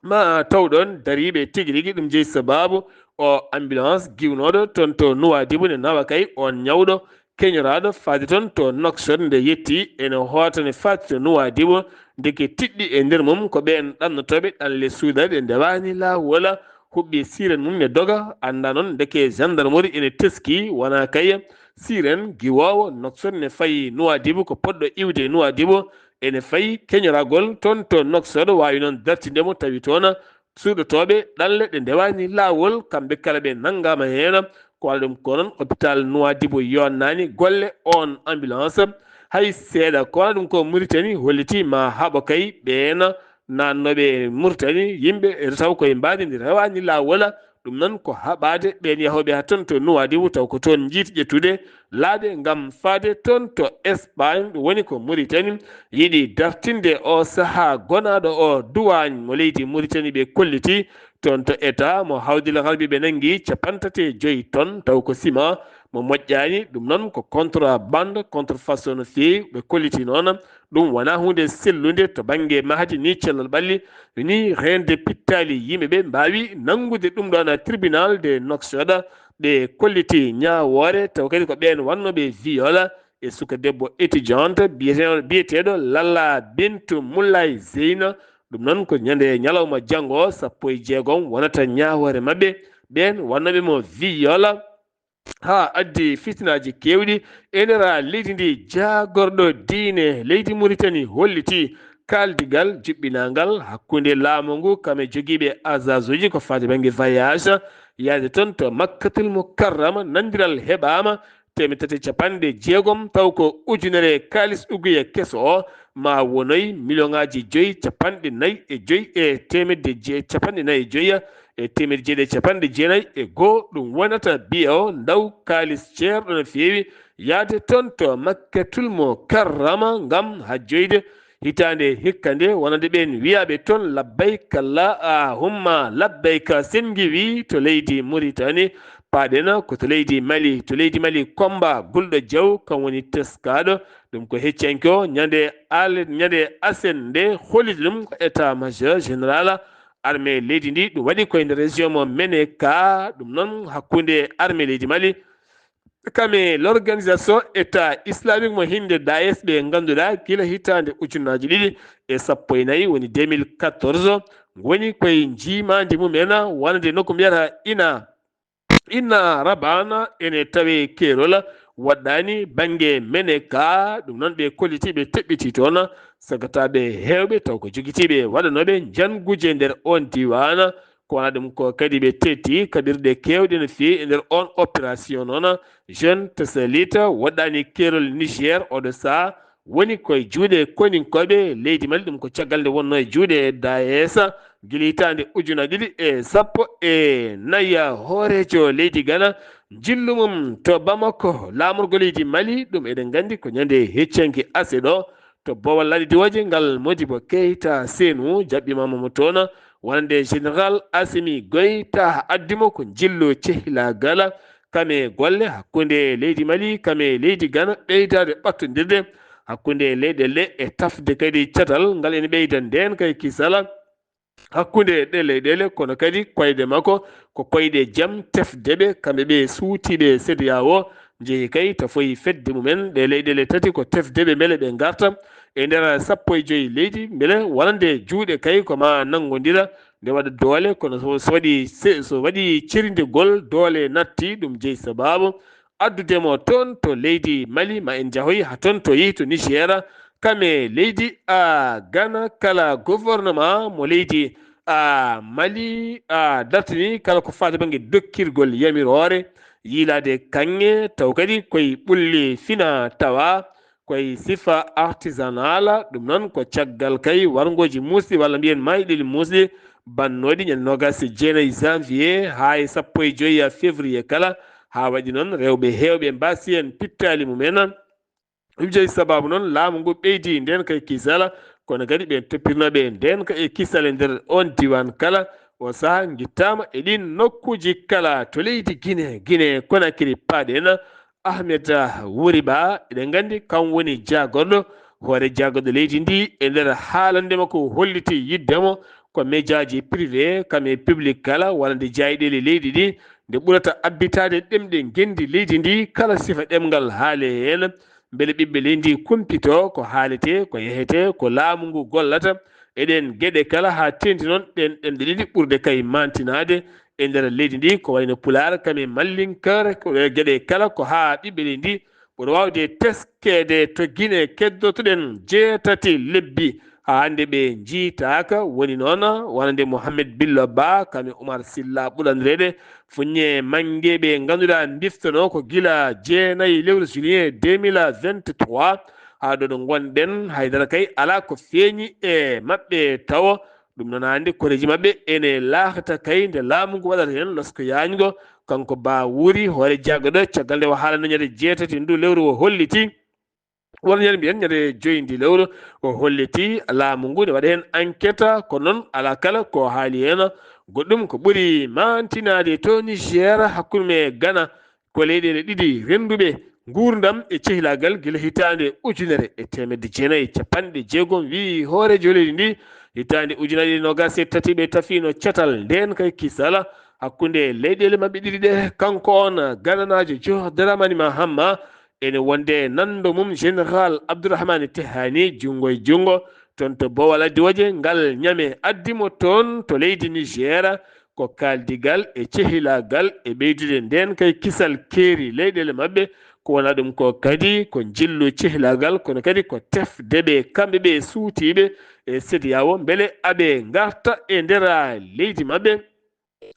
ma taw ɗon dariiɓe tigi rigi. Ɗum jeyi sababu o ambulance giwnooɗo toon to Nouadhibou ne nawa kay on ñawɗo keñoraaɗo faade toon to Nouakchott. Nde yetti ene hoota ne faati to Nouadhibou, ndeke tiɗɗi e nder mum ko ɓeen ɗannotooɓe ɗanle suuɗaɗe ndewaani laawol, huɓɓi siren mum ne doga. Annda noon ndeke gendarmerie ene teski wona kay siren giwoowo Nouakchott ne fayi Nouadhibou, ko poɗɗo iwde Nouadhibou ene fayi keñoragol toon to Nouakchott, waawi noon dartinde mo tawi toon suuɗotooɓe ɗanle ɗe ndewaani laawol, kamɓe kala ɓe nanngaama heen. Ko wala ɗum ko noon hôpital Nouadhibou yonnaani golle on ambulance hay seeɗa. Ko wala ɗum ko Mauritanie holliti ma haɓo kay ɓeen naatnooɓe e Mauritanie, yimɓe taw koye mbaadi ndi rewaani laawol. Ɗum noon ko haɓaade ɓeen yahooɓe haa toon to Nouadhibou, taw ko toon njiiti ƴettude laaɓe ngam faade toon to Espagne. Ɗum woni ko Mauritanie yiɗi dartinde o sahaa gonaaɗo o duwaañ mo leydi Mauritanie ɓe kolliti toon to État mo Hawdil Gharbi ɓe nanngi capanɗe tati e joy tonnes, taw ko sima mo moƴƴaani. Ɗum noon ko contrabande, contrefaçon no feewi ɓe kolliti noon. Ɗum wonaa huunde sellunde to bannge mahdi ni cellal ɓalli, ni reende pittaali yimɓe ɓe mbaawi nanngude ɗum ɗoon tribunal de Nouakchott. Ɓe kolliti ñaawoore, taw kadi ko ɓeen wannooɓe viol e suka debbo étudiante biyeteeɗo, biyeteeɗo Lalla Bintu Moulay Zeyna. Ɗum noon ko ñande ñalawma janngo sappo e jeegom wonata ñaawoore maɓɓe, ɓeen wannooɓe mo viol. Haa addi fitinaaji keewɗi e nder leydi ndi. Jaagorɗo diine leydi Mauritanie holliti kaaldigal juɓɓinaangal hakkunde laamu ngu kam e jogiiɓe azazuji ko faati bannge voyage, yaade toon to Makkatul Mukarrama. Nanndiral heɓaama teemeɗɗe tati e capanɗe jeegom, taw ko ujunere kaalis uguya keso o, ma wonoy miliyoŋaaji joyi capanɗe nayi e joyi e teemedde je-, capanɗe nayi e joyi e teemedde jeeɗiɗi e capanɗe jeenayi e goo. Ɗum wonata biya o ndaw kaalis ceerɗo no feewi, yaade toon to Makkatul Mukarrama ngam hajjoyde hitaande hikka nde, wonande ɓeen wiyaaɓe toon labbayka Allahumma labbayka, sen ngiwii to leydi Muritani, paaɗen ko to leydi Mali. To leydi Mali, Komba Gulɗo Jaw, kam woni teskaaɗo, ɗum ko heccanke o, ñande al-, ñande asen nde holliti ɗum ko état major général armée leydi ndi, ɗum waɗi koye nder région mo Meneka, ɗum noon hakkunde armée leydi Mali, kame l'organisation état islamique mo hinde Daesh, ɓe ngannduɗaa gila hitaande ujunnaaji ɗiɗi e sappo e nayi, woni deux mille quatorze, ngoni koye njiimaandi mum en, wonande nokku mbiyata Ina, Ina Rabana, ene tawe keerol, waɗɗaani bannge Meneka, ɗum noon ɓe kolliti, ɓe teɓɓiti toon sagataaɓe heewɓe, taw ko jogitiiɓe waɗanooɓe njanguuje nder oon diiwaan, ko wona ɗum ko kadi ɓe tetti kaɓirɗe keewɗe no feewi e nder oon opération noon. Jeune Tesalite woɗɗaani keerol Niger, oɗo sahaa woni koye juuɗe koninkooɓe leydi Mali, ɗum ko caggal nde wonnoo e juuɗe Daesh gila hitaande ujunaaji ɗiɗi e sappo e nayi. Hooreejo leydi Ghana, njillu mum to Bamako, laamorgo leydi Mali, ɗum eɗen nganndi ko ñande heccanki aset ɗo, to boowal laaɗe diwooje ngal, Modibo Keita Senu jaɓɓiima mo toon, wonande Général Assimi Goïta addi mo ko njillu cehilaagal, kame golle hakkunde leydi Mali, kame leydi Ghana, ɓeydaade ɓattondirde hakkunde leyɗeele e tafde kadi catal ngal ene ɓeyda ndeen kay kisal hakkunde ɗe leyɗeele, kono kadi koyɗe makko ko koyɗe jam tefdeɓe, kamɓe ɓe suutiiɓe CEDEAO njehi kay tafoyi fedde mumen. Ɗe leyɗeele tati ko tefdeɓe mbele ɓe ngarta e nder sappo e joyi leydi, mbele wonande juuɗe kay ko ma nanngondira, nde waɗa doole, kono so, so waɗi se-, so waɗi cerindegol doole natti, ɗum jeyi sabaabu addude mo toon to leydi Mali, ma en njahoy haa toon to yehi to Niger, kame leydi a Ghana, kala gouvernement mo leydi a Mali a dartini kala ko faati bannge dokkirgol yamiroore yiilaade kaŋŋe, taw kadi koye ɓulli fina tawa koye sifa artisanal, ɗum noon ko caggal kay warngooji muusɗi walla mbiyen mayɗeli muusɗi bannooɗi ñande noogaas e jeenayi janvier haa e sappo e joyi février kala, haa waɗi noon rewɓe heewɓe mbaasi heen pittaali mumen. Ɗum jeyi sabaabu noon laamu ngu ɓeydi ndeen kay kisal, kono kadi ɓe toppirnooɓe ndeen kay e kisal e nder oon diiwaan kala, o sahaa ngittaama e ɗiin nokkuuji kala to leydi Guinée, Guinée Conakry paaɗen. Ahmed Wuri Ba, eɗen nganndi kam woni jaagorɗo hoore jaagorɗo leydi ndi e nder haalande makko holliti yiɗde mo ko médiaji privé kam e public kala wonande jaayiɗeele leydi ndi nde ɓurata abbitaade ɗemɗe ngenndi leydi ndi kala sifa ɗemngal haale heen. Mbele ɓiɓɓe leydi ndi kumpito ko haaletee, ko yehetee, ko laamu ngu gollata e ɗeen geɗe kala haa teeŋti noon ɗeen ɗemɗe ɗiɗi ɓurɗe kay maantinaade e nder leydi ndi, ko wayno Pulaar kam e Mallinkar, ko ɗee geɗe kala ko haa ɓiɓɓe leydi ndi ɓuri waawde teskeede to Gine keddotoɗen jeetati lebbi haa hannde ɓe njiytaaka, woni noon wonande Mohamed Billo Ba kam e Oumar Silla ɓurandireede Fuññe Mannge ɓe ngannduɗaa mbiftonoo ko gila jeenayi lewru juillet deux mille vingt-trois haa ɗo ɗo ngonɗen, haydara kay alaa ko feeñi e maɓɓe tawo. Ɗum noon hannde koreeji maɓɓe ene laakata kay nde laamu ngu waɗata heen losko yaajngo. Kanko Ba Wuri hoore jaagorɗo caggal nde o haalano ñande jeetati ndu lewru o holliti, walla ñande mbiyen ñande joyi ndi lewru o holliti laamu ngu ne waɗa heen enquête, kono noon alaa kala ko haali heen goɗɗum ko ɓuri maantinaade to Niger hakkunde me Ghana. Ko leyɗeele ɗiɗi rennduɓe nguurndam e cehilaagal gila hitaande ujunere e teemedde jeenayi e capanɗe jeegom, wiyi hooreejo leydi ndi hitaande ujunaaji ɗiɗi noogaas e tati ɓe tafiino catal ndeen kay kisal hakkunde leyɗeele maɓɓe ɗiɗi ɗe. Kanko on gananaajo Joh Dramani Mahama ene wonde nanndo mum Général Abdourahmane Tihani junngo e junngo toon to Bowal Adiwooje, ngal ñame addi mo toon to leydi Niger. Ko kaaldigal e cehilaagal e ɓeydude ndeen kay kisal keeri leyɗeele maɓɓe, ko wona ɗum ko kadi ko njillu cehilaagal, kono kadi ko tefde ɓe kamɓe ɓe suutiiɓe e CEDEAO mbele aɓe ngarta e nder leydi maɓɓe,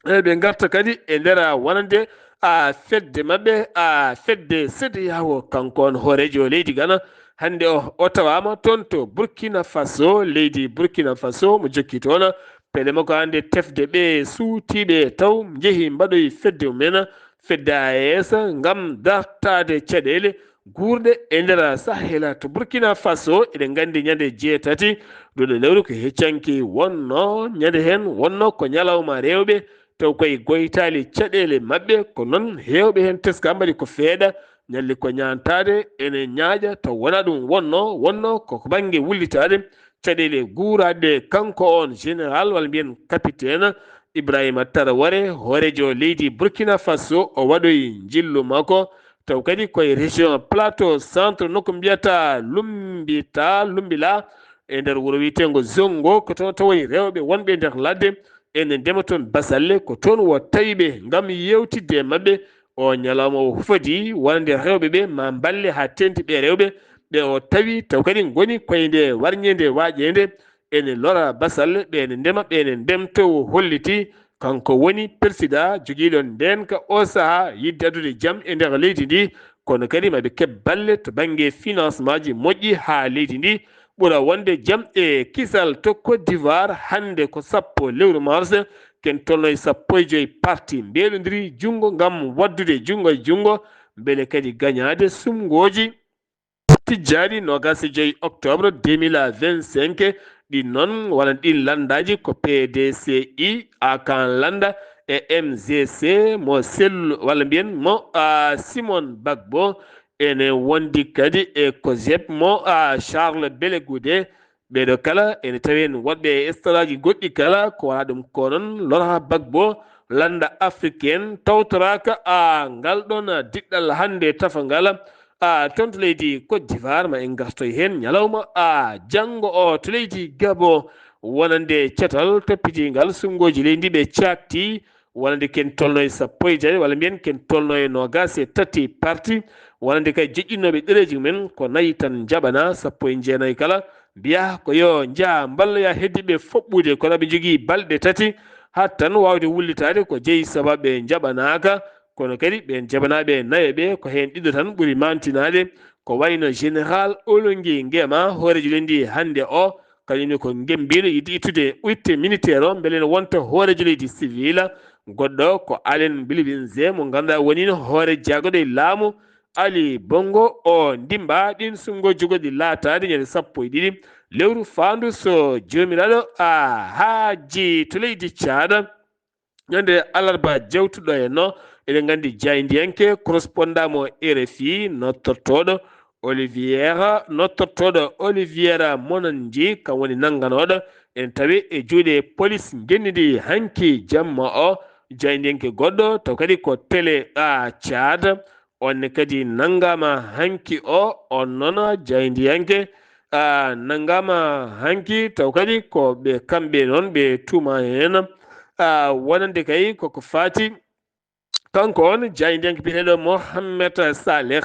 e ɓe ngarta kadi e nder wonande a fedde maɓɓe, a fedde CEDEAO. Kanko on hooreejo leydi Ghana, hannde o, o tawaama toon to Burkina Faso, leydi Burkina Faso, mo jokki toon. Pele makko hannde tefde ɓe suutiiɓe taw njehi mbaɗoyi fedde mumen, fedde A E S, ngam dartaade caɗeele guurɗe e nder Sahel to Burkina Faso. Eɗen nganndi ñande jeetati ɗo ɗo lewru ko heccanki wonno, ñande heen wonno ko ñalawma rewɓe, taw koye goytaali caɗeele maɓɓe, ko noon heewɓe heen teska mbaɗi ko feeɗa, ñalli ko ñaantaade ene ñaaƴa, taw wonaa ɗum wonno, wonno ko ko bannge wullitaade caɗeele guuraaɗe. Kanko on général, walla mbiyen capitaine, Ibrahima Traoré, hooreejo leydi Burkina Faso, o waɗoyi njillu makko, taw kadi koye région Plateau Centre, nokku mbiyata Lumbita, Lumbila, e nder wuro wiyeteengo Zongo, ko toon tawoyi rewɓe wonɓe e nder ladde, ene ndema toon basalle, ko toon o tawi ɓe ngam yeewtidde e maɓɓe. O ñalawma o hufodii wonande rewɓe ɓe, ma mballe haa teeŋti ɓe rewɓe ɓe o tawi, taw kadi ngoni koye nde warñeende waaƴeende, ene lora basalle, ɓe ene ndema, ɓe ene ndemtoo. O holliti kanko woni persidaa jogiiɗo ndeenka o sahaa, yiɗde addude jam e nder leydi ndi, kono kadi maɓe keɓ balle to bannge financement ji moƴƴi haa leydi ndi ɓura wonde jam e kisal to Côte d'Ivoire. Hannde ko sappo lewru mars, ken tolno e sappo e joy parti mbeɗondiri junngo ngam waddude junngo e junngo, mbele kadi gañaade sumngooji tijjaaɗi noogaas e joy octobre deux mille vingt-cinq. Ɗin noon wonani ɗin lanndaaji ko P D C I, Akan Lannda e M G C mo Sellu, walla mbiyen mo, a, Simon Bagbo, ene wondi kadi e COJEP mo, a, Charles Belegude. Ɓeeɗo kala ene tawi heen woɗɓe e estaraaji goɗɗi kala, ko wonaa ɗum ko noon Laurent Gbagbo, lannda africaine tawtoraaka, a, ngal ɗoon diɗɗal hannde tafa ngal, a, toon to leydi Côte d'Ivoire. Ma en ngartoy heen ñalawma, a, janngo o to leydi Gabon, wonande catal toppitiingal sumngooji leydi ndi ɓe caakti, wonande ken tolno e sappo e joy, walla mbiyen ken tolno e noogaas e tati parti, wonande kay joƴƴinooɓe ɗereeji mumen ko nayi tan njaɓanaa, sappo e jeenayi kala mbiyaa ko yo njaa mballoya heddii ɓe foɓɓude, kono ɓe njogii balɗe tati haa tan waawde wullitaade ko jeyi sababu ɓe njaɓanaaka. Kono kadi ɓeen jaɓanaaɓe nayo ɓe, ko heen ɗiɗo tan ɓuri maantinaade, ko wayno général Olongi Ngema, hooreejo leydi hannde o, kañum ne ko ngembiiɗo yiɗi ittude witte militaire o, mbele ne wonta hooreejo leydi civil. Goɗɗo ko Alain Bilibinze, mo ngannduɗaa wonino hoore jaagorɗe laamu Ali Bongo. O ndimba ɗin sunngo jogorɗi laataade ñande sappo e ɗiɗi lewru faandu so Joomiraaɗo a haaji to leydi Caada. Ñande alarba jewtuɗo e no, eɗen nganndi jaayndiyanke, correspondant mo R F I, nottortooɗo Oliviera, nottortooɗo Oliviera Monanji, kam woni nannganooɗo en tawi e juuɗe polis ngenndi ndi hanki jamma o. Jaayndiyanke goɗɗo, taw kadi ko télé, a, Caada, on ne kadi nanngaama hanki o, on noon jaayndiyanke, a, nanngaama hanki, taw kadi ko ɓe kamɓe noon ɓe tuuma heen, a, wonande kay koko faati kanko on jaayndiyanke biyeteeɗo Mohammed Saleh,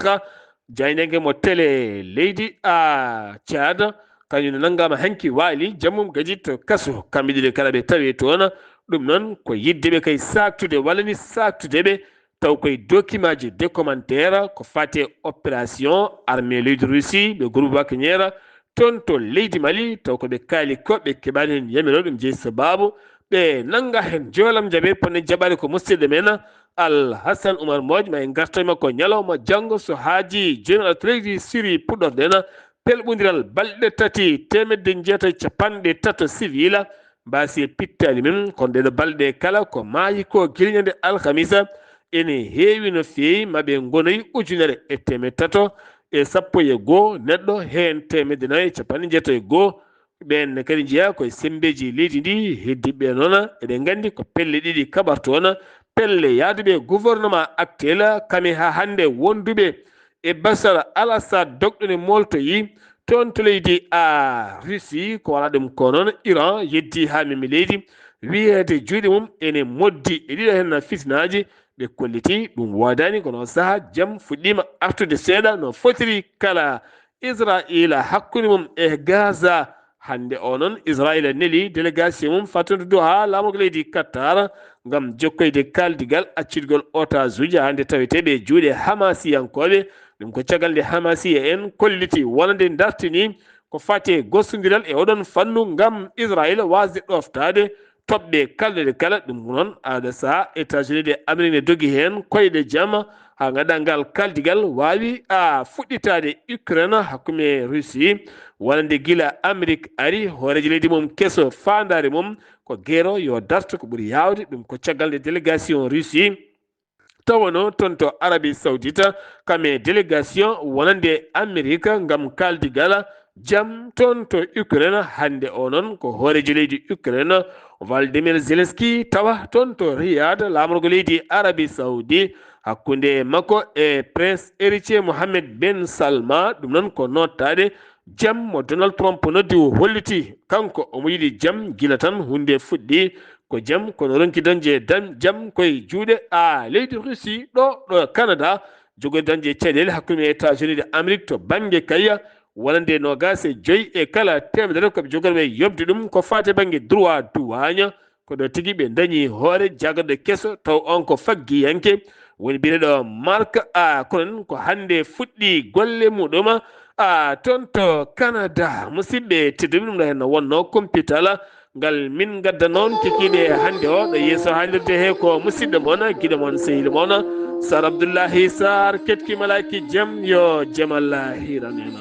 jaayndiyanke mo télé leydi, a, Caada, kañum ne nanngaama hanki waali, jammum kadi to kaso. Kamɓe ɗiɗo kala ɓe tawi toon, ɗum noon ko yiɗde ɓe kay saaktude, walla ni saaktude ɓe, taw koye dokimaaji de commentaire ko faati e opération armée leydi Russie, ɓe groupe Wagner, toon to leydi Mali, taw ko ɓe kaali ko ɓe keɓaani heen yamiroore, ɗum jeyi sabaabu ɓe nannga heen joolam jaɓe, ponne jaɓaade ko musidɗo men Al Hassan Oumar Mbodj. Ma en ngartoy makko ñalawma janngo so haaji, jooni aɗa to leydi Siri puɗɗorɗen pelɓondiral balɗe tati, teemedde jeetati capanɗe tato sivila mbaasi e pittaali men, kono ɗeɗo balɗe kala ko maayi ko gila ñande alhamisa ene heewi no feewi, ma ɓe ngonoy ujunere e teemedde tato e sappo e goo neɗɗo, heen teemedde nayi e capanɗe jeetati e goo. Ɓeen ne kadi njeyaa koye semmbeeji leydi ndi, heddiiɓe noon eɗen nganndi ko pelle ɗiɗi kaɓartoo, pelle yahduɓe e gouvernement actuel, kame haa hannde wonduɓe e Bashar al-Assad dogɗo ne mooltoyi toon to leydi, a, Russie. Ko wonaa ɗum ko noon, Iran yeddii haa memi leydi, wiyeede juuɗe mum ene moddi e ɗiɗo heen fitinaaji. Ɓe kolliti ɗum woodaani, kono o sahaa jam fuɗɗiima artude seeɗa no fotiri kala Israayiila hakkunde mum e Gaza. Hannde o noon, Israayiila neli délégation mum fattundu Doha, laamorgo leydi Qatar, ngam jokkoyde kaaldigal accitgol otaasuuji hannde taweteeɓe e juuɗe Hamasiyankooɓe. Ɗum ko caggal nde Hamasiya en kolliti wonande dartini ko fate gostondiral e oɗon fannu ngam Israayiila waasde ɗoftaade toɓɓe kalɗeɗe kala. Ɗum noon, aɗa saha États-Unis de Amérique ne dogi heen koyɗe jam, haa ngaɗa ngal kaldigal waawi a fuɗɗitaade Ukraine hakkunde Russie, wonande gila Amérique ari, hooreejo leydi mum keso faandaare mum ko geero yo darto ko ɓuri yaawde. Ɗum ko caggal nde délégation Russie tawano toon to Arabie Saoudite, kam e délégation wonande Amérique ngam kaaldigal jam toon to Ukraine. Hannde o noon ko hooreejo leydi Ukraine, Volodymyr Zelensky, tawa toon to Riyad, laamorgo leydi Arabie Saoudi, hakkunde makko e Prince Héritier Mohammed Ben Salma. Ɗum noon ko noottaade jam mo Donald Trump noddi, o holliti kanko omo yiɗi jam gila tan huunde fuɗɗi. Ko jam, kono ronki dañde dam-, jam koye juuɗe a leydi Russie ɗo, ɗo Canada, jogori dañde caɗeele hakkunde États-Unis de Amérique to bannge kayya, wonande noogaas e joy e kala teemedere ko ɓe jogori ɓe yoɓde ɗum ko faati bannge droit douane. Ko ɗo tigi ɓe dañi hoore jagorɗo keso, taw on ko faggiyanke, woni biyeteeɗo Mark A. Cronin, ko hannde fuɗɗi golle muɗum a toon to Canada. Musidɓe tedduɓe, ɗum ɗo heen wonno kumpital ngal min ngadda noon kikiiɗe hannde o ɗo yeeso haalirde he ko musidɗo mon, giɗo mon, sehil mon, Sar Abdoullahi Sar, ketki malaaki jam, yo jam Allah hiran en.